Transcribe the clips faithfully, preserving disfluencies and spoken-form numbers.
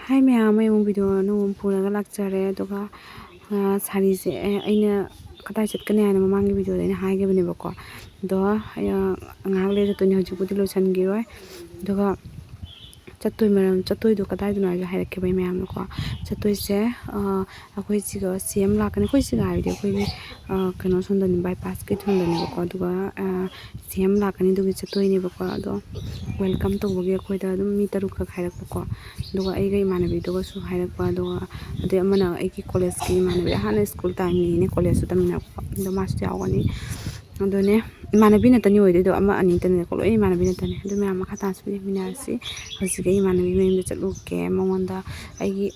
ꯍꯥꯏ ꯃꯌꯥꯝ, ꯑꯩ ꯑꯃꯨꯛ ꯚꯤꯗꯤꯑꯣ ꯑꯅꯧꯕ ꯑꯃ ꯄꯨꯔꯒ ꯂꯥꯛꯆꯔꯦ꯫ ꯑꯗꯨꯒ, ꯑ, ꯁꯥꯔꯤꯁꯦ, ꯑꯦ, ꯑꯩꯅ ꯀꯗꯥꯏ ꯆꯠꯀꯅꯤ ꯍꯥꯏꯅ ꯃꯃꯥꯡꯒꯤ ꯚꯤꯗꯤꯑꯣꯗ ꯑꯩꯅ ꯍꯥꯏꯈꯤꯕꯅꯦꯕꯀꯣ꯫ ꯑꯗꯣ ꯑꯩ, ꯑ, ꯉꯥꯏꯍꯥꯛ ꯂꯩꯔ ꯆꯠꯇꯣꯏꯅꯦ, ꯍꯧꯖꯤꯛꯄꯨꯗꯤ ꯂꯣꯏꯁꯤꯟꯈꯤꯔꯣꯏ꯫ ꯑꯗꯨꯒ ꯆꯠꯇꯣꯏ ꯃꯔꯝ, ꯆꯠꯇꯣꯏꯗꯣ ꯀꯗꯥꯏꯗꯅꯣ ꯍꯥꯏꯁꯨ ꯍꯥꯏꯔꯛꯀꯦꯕ ꯑꯩ ꯃꯌꯥꯝꯅꯀꯣ꯫ ꯆꯠꯇꯣꯏꯁꯦ, ꯑ, ꯑꯩꯈꯣꯏ ꯁꯤꯒ ꯁꯤ ꯑꯦꯝ ꯂꯥꯛꯀꯅꯤ꯫ ꯑꯩꯈꯣꯏ ꯁꯤꯒ ꯍꯥꯏꯕꯗꯤ ꯑꯩꯈꯣꯏꯒꯤ, ꯑ, ꯀꯩꯅꯣ ꯁꯣꯝꯗꯅꯤ, ꯕꯥꯏꯄꯥꯁꯀꯤ ꯊꯣꯡꯗꯅꯦꯕꯀꯣ꯫ ꯑꯗꯨꯒ, ꯑ, ꯁꯤ ꯑꯦꯝ ꯂꯥꯛꯀꯅꯤ, ꯑꯗꯨꯒꯤ ꯆꯠꯇꯣꯏꯅꯦꯕꯀꯣ꯫ ꯑꯗꯣ ꯋꯦꯜꯀꯝ ꯇꯧꯕꯒꯤ ꯑꯩꯈꯣꯏꯗ ꯑꯗꯨꯝ ꯃꯤ ꯇꯔꯨꯛꯈꯛ ꯍꯥꯏꯔꯛꯄꯀꯣ꯫ ꯑꯗꯨꯒ ꯑꯩꯒ ꯏꯃꯥꯟꯅꯕꯤꯗꯨꯒꯁꯨ ꯍꯥꯏꯔꯛꯄ, ꯑꯗꯨꯒ ꯑꯗꯩ ꯑꯃꯅ ꯑꯩꯒꯤ ꯀꯣꯂꯦꯖꯀꯤ ꯏꯃꯥꯟꯅꯕꯤ, ꯍꯥꯟꯅ ꯁ꯭ꯀꯨꯜ ꯇꯥꯏꯝꯅꯤꯅꯦ, ꯀꯣꯂꯦꯖꯁꯨ ꯇꯝꯃꯤꯟꯅꯔꯛꯄ, ꯑꯗꯣ ꯃꯥꯁꯨ ꯌꯥꯎꯒꯅꯤ꯫ ꯑꯗꯨꯅꯦ, ꯏꯃꯥꯟꯅꯕꯤ ꯅꯠꯇꯅꯤ ꯑꯣꯏꯗꯣꯏꯗꯣ, ꯑꯃ ꯑꯅꯤ ꯅꯠꯇꯅꯤꯀꯣ, ꯂꯣꯏꯅ ꯏꯃꯥꯟꯅꯕꯤ ꯅꯠꯇꯅꯤ꯫ ꯑꯗꯨ ꯃꯌꯥꯝ ꯃꯈꯥ ꯇꯥꯅꯁꯨ ꯌꯦꯡꯃꯤꯟꯅꯔꯁꯤ꯫ ꯍꯧꯖꯤꯛ ꯑꯩ ꯏꯃꯥꯟꯅꯕꯤ ꯃꯌꯨꯝꯗ ꯆꯠꯂꯨꯒꯦ꯫ ꯃꯉꯣꯟꯗ ꯑꯩꯒꯤ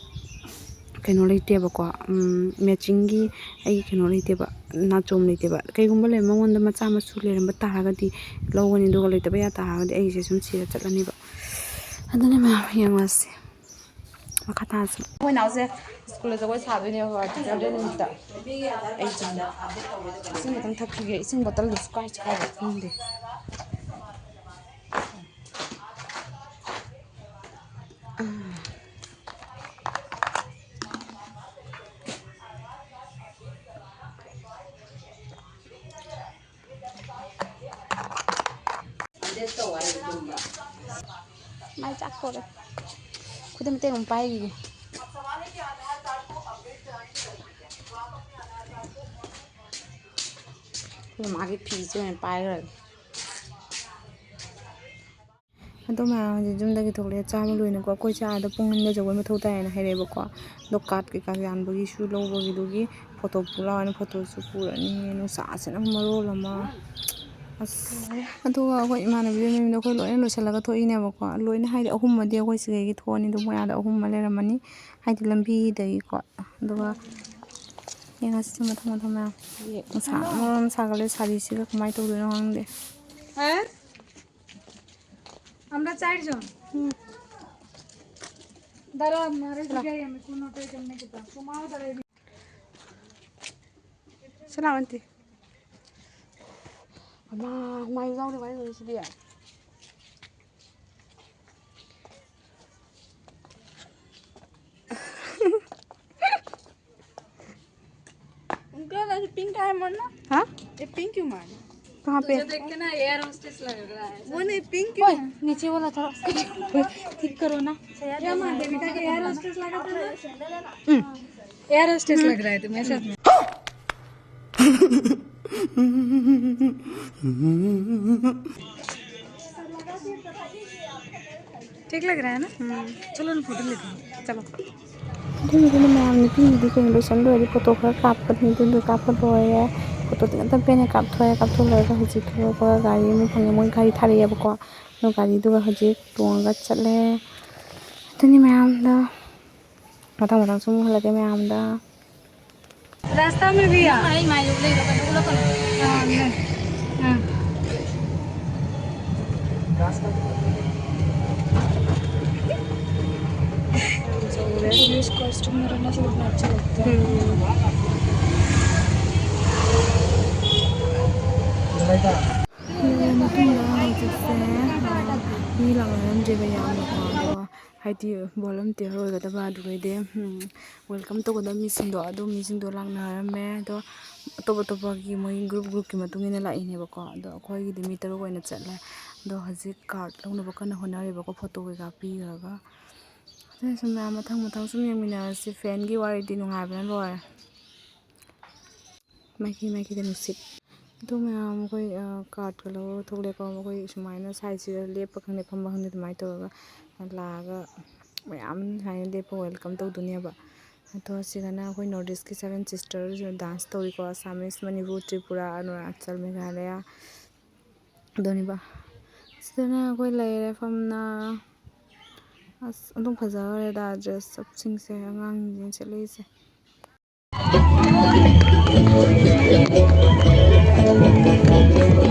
ꯀꯩꯅꯣ ꯂꯩꯇꯦꯕꯀꯣ, ꯎꯝ, ꯃꯦꯆꯤꯡꯒꯤ ꯑꯩꯒꯤ ꯀꯩꯅꯣ ꯂꯩꯇꯦꯕ, ꯅꯥꯆꯣꯝ ꯂꯩꯇꯦꯕ꯫ ꯀꯩꯒꯨꯝꯕ ꯂꯩ, ꯃꯉꯣꯟꯗ ꯃꯆꯥ ꯃꯁꯨ ꯂꯩꯔꯝꯕ ꯇꯥꯔꯒꯗꯤ ꯂꯧꯒꯅꯤ, ꯑꯗꯨꯒ ꯂꯩꯇꯕ ꯌꯥ ꯇꯥꯔꯒꯗꯤ ꯑꯩꯁꯦ ꯁꯨꯝ ꯁꯤꯔ ꯆꯠꯂꯅꯤꯕ꯫ ꯑꯗꯨꯅ ꯃꯌꯥꯝ ꯌꯦꯡꯉꯁꯤ꯫ ꯃꯈꯥ ꯇꯥꯁꯤ꯫ ꯑꯩꯈꯣꯏ ꯅꯥꯎꯁꯦ ꯁ꯭ꯀꯨꯜꯗ ꯖꯒꯣꯏ ꯁꯥꯗꯣꯏꯅꯦꯕ ꯇꯤꯆꯔ ꯗꯦ ꯅꯨꯃꯤꯠꯇ꯫ ꯑꯩ ꯏꯁꯤꯡ, ꯏꯁꯤꯡ ꯈꯤꯇꯪ ꯊꯛꯈꯤꯒꯦ꯫ ꯏꯁꯤꯡ ꯕꯣꯇꯜꯗꯨꯁꯨ ꯀꯥꯏ ꯆꯠꯈ꯭ꯔꯕ ꯈꯪꯗꯦ꯫ ꯃꯥꯏ ꯆꯥꯛꯇꯣꯔꯦ꯫ ꯈꯨꯗꯩ ꯃꯇꯦꯛ ꯑꯃ ꯄꯥꯏꯈꯤꯒꯦ꯫ ꯑꯩꯈꯣꯏ ꯃꯥꯒꯤ ꯐꯤꯁꯦ ꯑꯣꯏꯅ ꯄꯥꯏꯈ꯭ꯔꯒꯦ꯫ ꯑꯗꯣ ꯃꯌꯥꯝ ꯍꯧꯖꯤꯛ ꯌꯨꯝꯗꯒꯤ ꯊꯣꯛꯂꯛꯑꯦ, ꯆꯥꯕ ꯂꯣꯏꯅꯀꯣ꯫ ꯑꯩꯈꯣꯏꯁꯦ ꯑꯥꯗ ꯄꯨꯡ ꯑꯅꯤꯗ ꯖꯒꯣꯏ ꯃꯊꯧ ꯇꯥꯏꯌꯦꯅ ꯍꯥꯏꯔꯛꯑꯦꯕꯀꯣ꯫ ꯑꯗꯣ ꯀꯥꯔꯠ ꯀꯩꯀꯥ ꯌꯥꯟꯕꯒꯤꯁꯨ ꯂꯧꯕꯒꯤꯗꯨꯒꯤ ꯐꯣꯇꯣ ꯄꯨ ꯂꯥꯎ ꯍꯥꯏꯅ ꯐꯣꯇꯣꯁꯨ ꯄꯨꯔꯅꯤ꯫ ꯅꯨꯡꯁꯥꯁꯤꯅ ꯃꯔꯣꯜ ꯑꯃ꯫ ꯑꯁ, ꯑꯗꯨꯒ ꯑꯩꯈꯣꯏ ꯏꯃꯥꯟꯅꯕꯤꯒꯤ ꯃꯌꯨꯝꯗ ꯑꯩꯈꯣꯏ ꯂꯣꯏꯅ ꯂꯣꯏꯁꯤꯜꯂꯒ ꯊꯣꯛꯏꯅꯦꯕꯀꯣ꯫ ꯂꯣꯏꯅ ꯍꯥꯏꯗꯤ ꯑꯍꯨꯝꯃꯗꯤ ꯑꯩꯈꯣꯏ ꯁꯤꯗꯒꯤ ꯊꯣꯛꯑꯅꯤ, ꯑꯗꯨ ꯃꯣꯏ ꯑꯥꯗ ꯑꯍꯨꯝ ꯑꯃ ꯂꯩꯔꯝꯃꯅꯤ, ꯍꯥꯏꯗꯤ ꯂꯝꯕꯤꯗꯒꯤꯀꯣ꯫ ꯑꯗꯨꯒ ꯌꯦꯡꯉꯁꯤ ꯃꯊꯪ ꯃꯊꯪ ꯃꯌꯥꯝ꯫ ꯅꯨꯡꯁꯥ ꯃꯔꯣꯜ ꯑꯃ ꯁꯥꯒꯠꯂꯦ, ꯁꯥꯔꯤꯁꯤꯒ ꯀꯃꯥꯏꯅ ꯇꯧꯗꯣꯏꯅꯣ ꯈꯪꯗꯦ꯫ হ্যাঁ? আমরা চারজন। হুম। ꯗꯔꯥ ꯃꯔꯛ ꯂꯩꯒꯥꯏ ꯑꯃ ꯀꯨꯟ ꯅꯣꯇꯦ ꯀꯝꯅꯦ ꯀꯤꯇꯥ ꯁꯨꯃꯥ ꯗꯔꯥ ꯁꯤ ꯂꯥꯛꯑꯣ ꯑꯟꯇꯤ꯫ ꯑꯃ ꯍꯨꯃꯥꯏ ꯌꯥꯎꯔꯤ ꯋꯥꯔꯤ ꯂꯣꯏꯁꯤꯗꯤ꯫ अंकल, आज पिंक है मन ना? हाँ? ये पिंक क्यों मार? कहाँ पे? तुझे देख के ना एयर होस्टेस लग रहा है। वो नहीं, पिंक क्यों ओए, है? नीचे वाला थोड़ा ठीक करो ना। क्या मार, देविका के एयर होस्टेस लगा था ना? हम्म। एयर होस्टेस लग रहा है तुम्हें सच में। ठीक लग रहा है ना? हम्म। चलो ना, फोटो लेते हैं, चलो। ꯑꯗꯨꯒꯤꯗꯨꯅ ꯃꯌꯥꯝ ꯅꯨꯄꯤꯒꯤꯗꯤ ꯀꯩꯅꯣ ꯂꯣꯏꯁꯟ ꯂꯣꯏꯔꯦ, ꯐꯣꯇꯣ ꯈꯔ ꯀꯥꯞꯄꯅꯤ, ꯑꯗꯨꯗꯨ ꯀꯥꯞꯄ ꯂꯣꯏꯔꯦ꯫ ꯐꯣꯇꯣꯗꯤ ꯉꯥꯛꯇꯪ ꯄꯦꯟꯅ ꯀꯥꯞꯊꯣꯛꯑꯦ꯫ ꯀꯥꯞꯊꯣꯛ ꯂꯣꯏꯔꯒ ꯍꯧꯖꯤꯛ ꯊꯣꯛꯂꯛꯄꯒ ꯒꯥꯔꯤ ꯑꯃ ꯐꯪꯉꯦ, ꯃꯣꯏ ꯒꯥꯔꯤ ꯊꯥꯔꯛꯑꯦꯕꯀꯣ꯫ ꯑꯗꯣ ꯒꯥꯔꯤꯗꯨꯒ ꯍꯧꯖꯤꯛ ꯇꯣꯡꯉꯒ ꯆꯠꯂꯦ꯫ ꯑꯗꯨꯅꯤ ꯃꯌꯥꯝꯗ ꯃꯊꯪ ꯃꯊꯪ ꯁꯨꯝ ꯎꯍꯜꯂꯒꯦ ꯃꯌꯥꯝꯗ꯫ रास्ता में भी आ। हाँ, ले। हाँ। पुलिस कॉस्ट्यूम में रहना से कितना अच्छा लगता है। ꯃꯇꯨꯡꯗ ꯍꯧꯖꯤꯛꯁꯦ, ꯑ, ꯃꯤ ꯂꯥꯛꯅꯔꯝꯗ꯭ꯔꯦꯕ ꯌꯥꯝꯅꯀꯣ꯫ ꯑꯗꯣ ꯍꯥꯏꯗꯤ ꯚꯣꯂꯨꯟꯇꯤꯌꯔ ꯑꯣꯏꯒꯗꯕ ꯑꯗꯨꯒꯩꯗꯤ, ꯎꯝ, ꯋꯦꯜꯀꯝ ꯇꯧꯒꯗꯕ ꯃꯤꯁꯤꯡꯗꯣ, ꯑꯗꯨ ꯃꯤꯁꯤꯡꯗꯣ ꯂꯥꯛꯅꯔꯝꯃꯦ꯫ ꯑꯗꯣ ꯑꯇꯣꯞ ꯑꯇꯣꯞꯄꯒꯤ ꯃꯣꯏ ꯒ꯭ꯔꯨꯞ ꯒ꯭ꯔꯨꯞꯀꯤ ꯃꯇꯨꯡ ꯏꯟꯅ ꯂꯥꯛꯏꯅꯦꯕꯀꯣ꯫ ꯑꯗꯣ ꯑꯩꯈꯣꯏꯒꯤꯗꯤ ꯃꯤ ꯇꯔꯨꯛ ꯑꯣꯏꯅ ꯆꯠꯂꯦ꯫ ꯑꯗꯣ ꯍꯧꯖꯤꯛ ꯀꯥꯔꯠ ꯂꯧꯅꯕ ꯀꯟꯅ ꯍꯣꯠꯅꯔꯤꯕꯀꯣ, ꯐꯣꯇꯣ ꯀꯩꯀꯥ ꯄꯤꯈ꯭ꯔꯒ꯫ ꯑꯗꯨꯅ ꯁꯨꯝ ꯃꯌꯥꯝ ꯃꯊꯪ ꯃꯊꯪ ꯁꯨꯝ ꯌꯦꯡꯃꯤꯟꯅꯔꯁꯤ꯫ ꯐꯦꯟꯒꯤ ꯋꯥꯔꯤꯗꯤ ꯅꯨꯡꯉꯥꯏꯕꯅ ꯂꯣꯏꯔꯦ꯫ ꯃꯥꯏꯀꯩ ꯃꯥꯏꯀꯩꯗ ꯅꯨꯡꯁꯤꯠ꯫ ꯑꯗꯣ ꯃꯌꯥꯝ ꯑꯩꯈꯣꯏ, ꯑ, ꯀꯥꯔꯠꯀ ꯂꯧꯔꯒ ꯊꯣꯛꯂꯛꯑꯦꯀꯣ꯫ ꯃꯈꯣꯏ ꯁꯨꯃꯥꯏꯅ ꯁꯥꯏꯠꯁꯤꯗ ꯂꯦꯞꯄ ꯈꯪꯗꯦ, ꯐꯝꯕ ꯈꯪꯗꯦ, ꯑꯗꯨꯃꯥꯏꯅ ꯇꯧꯔꯒ ꯂꯥꯛꯑꯒ ꯃꯌꯥꯝ ꯁꯨꯃꯥꯏꯅ ꯂꯦꯞꯄ ꯋꯦꯜꯀꯝ ꯇꯧꯗꯣꯏꯅꯦꯕ꯫ ꯑꯗꯣ ꯁꯤꯗꯅ ꯑꯩꯈꯣꯏ ꯅꯣꯔꯠ ꯏꯁꯀꯤ ꯁꯚꯦꯟ ꯁꯤꯁꯇꯔꯁ ꯗꯥꯟꯁ ꯇꯧꯔꯤꯀꯣ꯫ ꯑꯁꯥꯃꯤꯁ, ꯃꯅꯤꯄꯨꯔ, ꯇ꯭ꯔꯤꯄꯨꯔꯥ, ꯑꯔꯨꯅꯥꯆꯜ, ꯃꯦꯘꯥꯂꯌꯥ꯫ ꯑꯗꯨꯅꯤꯕ꯫ ꯁꯤꯗꯅ ꯑꯩꯈꯣꯏ ꯂꯩꯔꯦ ꯐꯝꯅ꯫ ꯑꯁ, ꯑꯗꯨꯝ ꯐꯖꯈ꯭ꯔꯦꯗ ꯗ꯭ꯔꯦꯁ ꯑꯞꯁꯤꯡꯁꯦ, ꯑꯉꯥꯡꯁꯤꯡꯁꯤꯅ ꯁꯦꯠꯂꯛꯏꯁꯦ꯫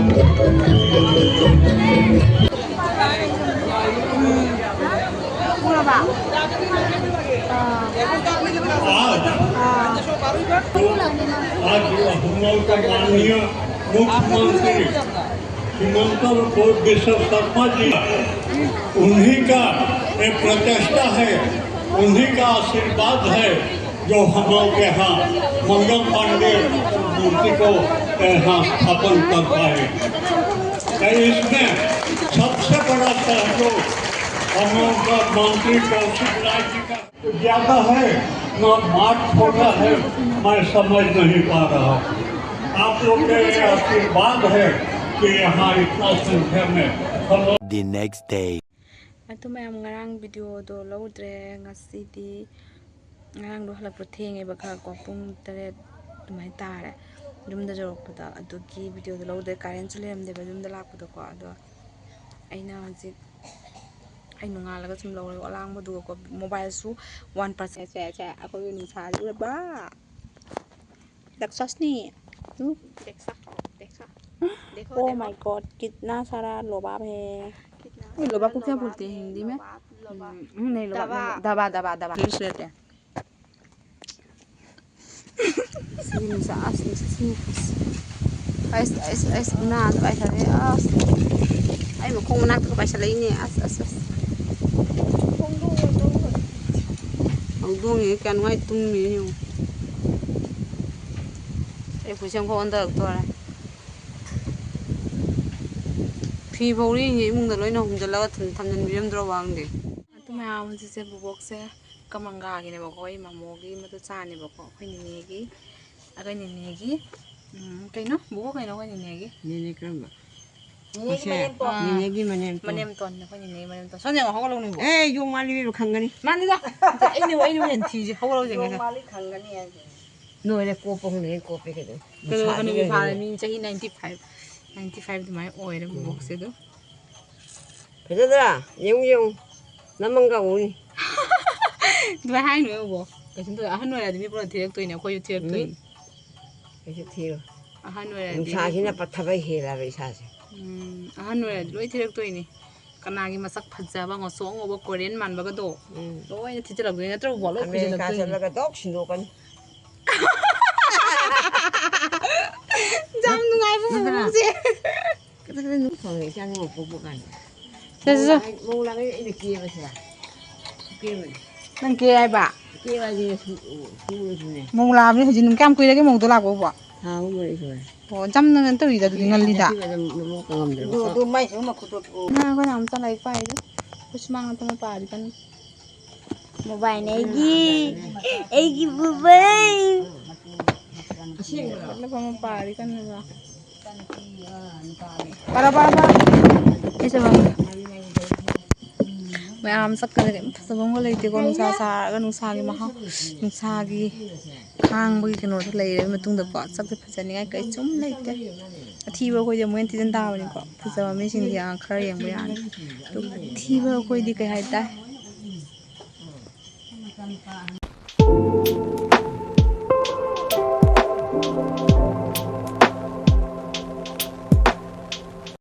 आज, आज हम लोग का माननीय मुख्यमंत्री हिमंत बिस्व शर्मा जी, उन्हीं का एक प्रचेष्टा है, उन्हीं का आशीर्वाद है जो हम लोग के यहाँ मंगल पांडे मूर्ति को यहाँ स्थापन कर पाए। तो इसमें सबसे बड़ा सहयोग हम लोग का मंत्री कौशिक राय जी का ज्यादा है, ना मार्च छोटा है, मैं समझ नहीं पा रहा हूँ। आप लोग के आशीर्वाद है कि यहाँ इतना संख्या में हम लोग The next day. ꯑꯗꯨ ꯃꯌꯥꯝ, ꯉꯔꯥꯡ ꯚꯤꯗꯤꯑꯣꯗꯣ ꯂꯧꯗ꯭ꯔꯦ꯫ ꯉꯁꯤꯗꯤ, ꯉꯔꯥꯡꯗꯣ ꯍꯜꯂꯛꯄ ꯊꯦꯡꯉꯦꯕ ꯈꯔ ꯀꯣ, ꯄꯨꯡ ꯇꯔꯦꯠ ꯑꯗꯨꯃꯥꯏꯅ ꯇꯥꯔꯦ ꯌꯨꯝꯗ ꯌꯧꯔꯛꯄꯗ꯫ ꯑꯗꯨꯒꯤ ꯚꯤꯗꯤꯑꯣꯗꯣ ꯂꯧꯗ꯭ꯔꯦ, ꯀꯔꯦꯟꯁꯨ ꯂꯩꯔꯝꯗꯦꯕ ꯌꯨꯝꯗ ꯂꯥꯛꯄꯗꯀꯣ꯫ ꯑꯗꯣ ꯑꯩꯅ ꯍꯧꯖꯤꯛ, ꯑꯩ ꯅꯣꯡꯉꯥꯜꯂꯒ ꯁꯨꯝ ꯂꯧꯔꯦ ꯑꯂꯥꯡꯕꯗꯨꯒꯀꯣ꯫ ꯃꯣꯕꯥꯏꯜꯁꯨ ꯋꯥꯟ ꯄꯥꯔꯁꯦꯟ꯫ ꯁꯦ, ꯁꯦ, ꯑꯩꯈꯣꯏꯒꯤ ꯅꯨꯡꯁꯥꯁꯤ ꯎꯔꯕ? ꯗꯛꯁꯥꯁꯅꯤ꯫ ꯎꯝ꯫ ꯗꯦꯛꯁꯥ, ꯗꯦꯛꯁꯥ꯫ ꯗꯦꯈꯣ, Oh ꯗꯦꯈꯣ꯫ My God, कितना सारा लोबाब है। ꯎꯏ, ꯂꯣꯕꯥꯞ ꯀꯣ ꯀꯌꯥ ꯕꯣꯜꯇꯦ ꯍꯤꯟꯗꯤ ꯃꯦ? ꯎꯝ, ꯎꯝ, ꯅꯍꯤ, ꯂꯣꯕꯥꯞ, ꯗꯕꯥ꯫ ꯗꯕꯥ, ꯗꯕꯥ, ꯗꯕꯥ꯫ ꯏꯪꯂꯤꯁ ꯂꯩꯇꯦ꯫ ꯁꯤ ꯅꯨꯡꯁꯥ, ꯑꯁ, ꯅꯨꯡꯁꯥ, ꯁꯤ ꯅꯨꯡꯁꯥ꯫ ꯑꯁ, ꯑꯁ, ꯑꯁ, ꯎꯅꯥꯗ ꯄꯥꯏꯁꯜꯂꯦ, ꯑꯁ꯫ ꯑꯩ ꯃꯈꯣꯡ ꯃꯅꯥꯛꯇꯒ ꯄꯥꯏꯁꯜꯂꯛꯏꯅꯦ, ꯑꯁ, ꯑꯁ, ꯑꯁ꯫ ꯍꯧꯗꯣꯡ ꯌꯦꯡꯉꯦ, ꯀꯌꯥ ꯅꯨꯡꯉꯥꯏ ꯇꯨꯝꯃꯤ ꯌꯦꯡꯉꯨ꯫ ꯑꯩ ꯐꯨꯔꯤꯠꯁꯦ ꯑꯃꯨꯛ ꯑꯣꯟꯊꯔꯛꯇꯣꯔꯦ꯫ ꯐꯤ ꯐꯧꯔꯤꯁꯦ ꯏꯃꯨꯡꯗ ꯂꯣꯏꯅ ꯍꯨꯝꯖꯤꯜꯂꯒ ꯊꯝ-, ꯊꯝꯖꯤꯟꯕꯤꯔꯝꯗ꯭ꯔꯣ ꯈꯪꯗꯦ꯫ ꯑꯗꯨ ꯃꯌꯥꯝ, ꯍꯧꯖꯤꯛꯁꯦ ꯕꯨꯕꯣꯛꯁꯦ ꯀꯃꯪꯒꯥꯒꯤꯅꯦꯕꯀꯣ, ꯑꯩ ꯃꯃꯣꯒꯤ ꯃꯗꯨ ꯆꯥꯅꯦꯕꯀꯣ, ꯑꯩꯈꯣꯏ ꯅꯤꯅꯦꯒꯤ, ꯑꯩꯈꯣꯏ ꯅꯤꯅꯦꯒꯤ, ꯎꯝ, ꯀꯩꯅꯣ? ꯕꯨꯕꯣꯛ ꯀꯩꯅꯣ ꯑꯩꯈꯣꯏ ꯅꯤꯅꯦꯒꯤ? ꯅꯤꯅꯦ ꯀꯔꯝꯕ? ꯅꯤꯅꯦꯒꯤ ꯃꯁꯦ? ꯃꯅꯦꯝꯄꯣꯛ꯫ ꯅꯤꯅꯦꯒꯤ ꯃꯅꯦꯝꯄꯣꯛ꯫ ꯃꯅꯦꯝꯇꯣꯟ, ꯑꯩꯈꯣꯏ ꯅꯤꯅꯦꯒꯤ ꯃꯅꯦꯝꯇꯣꯟ꯫ ꯁꯣꯝꯗ ꯌꯦꯡꯉꯣ, ꯍꯧꯒꯠꯂꯣ ꯅꯪꯕꯣ꯫ ꯑꯦ, ꯌꯣꯡ ꯃꯥꯜꯂꯤ ꯏꯕꯦꯝꯃ, ꯈꯪꯒꯅꯤ꯫ ꯃꯥꯅꯤꯗ꯫ ꯑꯩꯅ, ꯑꯩꯅ ꯍꯦꯟꯅ ꯊꯤꯁꯦ, ꯍꯧꯒꯠꯂꯣ ꯌꯦꯡꯉꯦ꯫ ꯌꯣꯡ ꯃꯥꯜꯂꯤ ꯈꯪꯒꯅꯤ ꯍꯥꯏꯁꯦ꯫ ꯅꯣꯏꯔꯦ, ꯀꯣꯞꯄ ꯍꯧꯅ ꯍꯦꯟꯅ ꯀꯣꯞꯄꯦ ꯀꯩꯅꯣ꯫ ꯀꯩꯅꯣ, ꯃꯁꯥꯗꯤ ꯍꯅꯨꯕꯤ ꯀꯩꯅꯣ꯫ ꯐꯥꯔꯦ, ꯃꯤ ꯆꯍꯤ ninety five, ninety five ꯑꯗꯨꯃꯥꯏꯅ ꯑꯣꯏꯔꯦ ꯕꯣꯕꯣꯛꯁꯦ ꯑꯗꯨꯝ꯫ ꯐꯖꯗ꯭ꯔꯥ? ꯌꯦꯡꯉꯨ, ꯌꯦꯡꯉꯨ꯫ ꯅꯃꯪꯒ ꯎꯅꯤ꯫ ꯑꯗꯨꯃꯥꯏꯅ ꯍꯥꯏꯅꯨ ꯕꯣꯕꯣꯛ꯫ ꯀꯩꯁꯨꯝ ꯇꯧꯔꯣꯏ꯫ ꯑꯍꯟ ꯑꯣꯏꯔꯗꯤ ꯃꯤ ꯄꯨꯂꯞ ꯊꯤꯔꯛꯇꯣꯏꯅꯦ, ꯑꯩꯈꯣꯏꯁꯨ ꯊꯤꯔꯛꯇꯣꯏꯅꯦ꯫ ꯀꯩꯁꯨ ꯊꯤꯔꯣꯏ꯫ ꯑꯍꯟ ꯑꯣꯏꯔꯗꯤ ꯅꯨꯡꯁꯥꯁꯤꯅ ꯄꯠꯊꯕ ꯍꯦꯜꯂꯦꯕ ꯏꯁꯥꯁꯦ꯫ ꯎꯝ, ꯑꯍꯟ ꯑꯣꯏꯔꯗꯤ ꯂꯣꯏ ꯊꯤꯔꯛꯇꯣꯏꯅꯦ꯫ ꯀꯅꯥꯒꯤ ꯃꯁꯛ ꯐꯖꯕ, ꯉꯧꯁꯣꯛ ꯉꯧꯕ, ꯀꯣꯔꯤꯌꯟ ꯃꯥꯟꯕꯒꯗꯣ? ꯎꯝ꯫ ꯂꯣꯏꯅ ꯊꯤꯖꯤꯜꯂꯛꯇꯣꯏꯅꯦ ꯅꯠꯇ꯭ꯔꯣ, ꯕꯣ? ꯂꯣꯏ ꯑꯃꯦꯔꯤꯀꯥ ꯈꯨꯝꯖꯤꯜꯂꯛꯇꯣꯏꯅꯦ꯫ ꯆꯠꯂꯒ ꯗꯣꯛ ꯁꯤꯟꯗꯣꯛꯀꯅꯤ꯫ ꯌꯥꯝ ꯅꯨꯡꯉꯥꯏꯕ ꯅꯠꯇ꯭ꯔꯥ? ꯃꯑꯣꯡꯁꯦ꯫ ꯈꯤꯇꯪ ꯈꯤꯇꯪ ꯑꯗꯨꯝ ꯐꯪꯉꯦ, ꯏꯆꯥ ꯅꯨꯄꯥ ꯄꯣꯛꯄ ꯀꯥꯟꯗ꯫ ꯁꯦ, ꯁꯦ, ꯁꯦ꯫ ꯃꯧ ꯂꯥꯡꯉꯩ ꯑꯩꯅ ꯀꯦꯕꯁꯦ꯫ ꯀꯦꯕꯅꯤ꯫ ꯅꯪ ꯀꯦ ꯍꯥꯏꯕ? ꯀꯦꯕ ꯍꯥꯏꯁꯦ ꯁꯨ-, ꯁꯨꯔꯁꯨꯅꯦ꯫ ꯃꯧ ꯂꯥꯛꯑꯕꯅꯤ ꯍꯧꯖꯤꯛ꯫ ꯅꯨꯃꯤꯠ ꯀꯌꯥꯝ ꯀꯨꯏꯔꯒꯦ ꯃꯧꯗ ꯂꯥꯛꯄꯕꯣ? ꯊꯥ ꯑꯍꯨꯝ ꯃꯔꯤ ꯁꯨꯔꯦ꯫ ꯑꯣ, ꯌꯥꯝꯅ ꯀꯩꯅꯣ ꯇꯧꯔꯤꯗ ꯑꯗꯨꯗꯤ ꯉꯜꯂꯤꯗ꯫ ꯉꯁꯤ ꯃꯥꯏꯁꯦ ꯃꯃꯣꯠ ꯀꯪꯉꯝꯗ꯭ꯔꯕ꯫ ꯑꯗꯨ, ꯑꯗꯨ ꯃꯥꯏꯁꯦ ꯃꯈꯨꯠꯇꯣ ꯊꯣꯛꯑꯣ꯫ ꯅꯪ ꯑꯩꯈꯣꯏꯅ ꯑꯃꯨꯛꯇ ꯂꯥꯏꯔꯤꯛ ꯄꯥꯏꯗꯣ꯫ ꯑꯩꯈꯣꯏ ꯁꯨꯃꯥꯡ ꯑꯃꯇ ꯄꯥꯔꯤ ꯀꯟꯅ꯫ ꯃꯣꯕꯥꯏꯜ ꯑꯩꯒꯤ, ꯑꯩꯒꯤ ꯃꯣꯕꯥꯏꯜ꯫ ꯑꯁꯦꯡꯕꯔꯣ? ꯐꯝꯃ ꯄꯥꯔꯤ ꯀꯟꯅ꯫ ꯄꯥꯔꯣ, ꯄꯥꯔꯣ, ꯄꯥꯔꯣ꯫ ꯑꯩꯁꯨ ꯄꯥꯔꯣ꯫ ꯃꯌꯥꯝ ꯁꯛꯀꯗ ꯀꯩꯝ ꯐꯖꯕ ꯑꯃꯒ ꯂꯩꯇꯦꯀꯣ꯫ ꯅꯨꯡꯁꯥ ꯁꯥꯔꯒ ꯅꯨꯡꯁꯥꯒꯤ ꯃꯍꯥꯎ, ꯅꯨꯡꯁꯥꯒꯤ ꯈꯥꯡꯕꯒꯤ ꯀꯩꯅꯣꯗꯣ ꯂꯩꯔꯕ ꯃꯇꯨꯡꯗꯀꯣ, ꯁꯛꯁꯦ ꯐꯖꯅꯤꯡꯉꯥꯏ ꯀꯩꯁꯨꯝ ꯂꯩꯇꯦ꯫ ꯑꯊꯤꯕ ꯑꯩꯈꯣꯏꯗꯤ ꯑꯃꯨꯛ ꯍꯦꯟꯅ ꯊꯤꯖꯤꯟ ꯇꯥꯕꯅꯤꯀꯣ꯫ ꯐꯖꯕ ꯃꯤꯁꯤꯡꯗꯤ ꯑꯉꯥꯡ ꯈꯔ ꯌꯦꯡꯕ ꯌꯥꯅꯤ꯫ ꯑꯗꯨꯒ ꯑꯊꯤꯕ ꯑꯩꯈꯣꯏꯗꯤ ꯀꯩ ꯍꯥꯏꯇꯥꯔꯦ?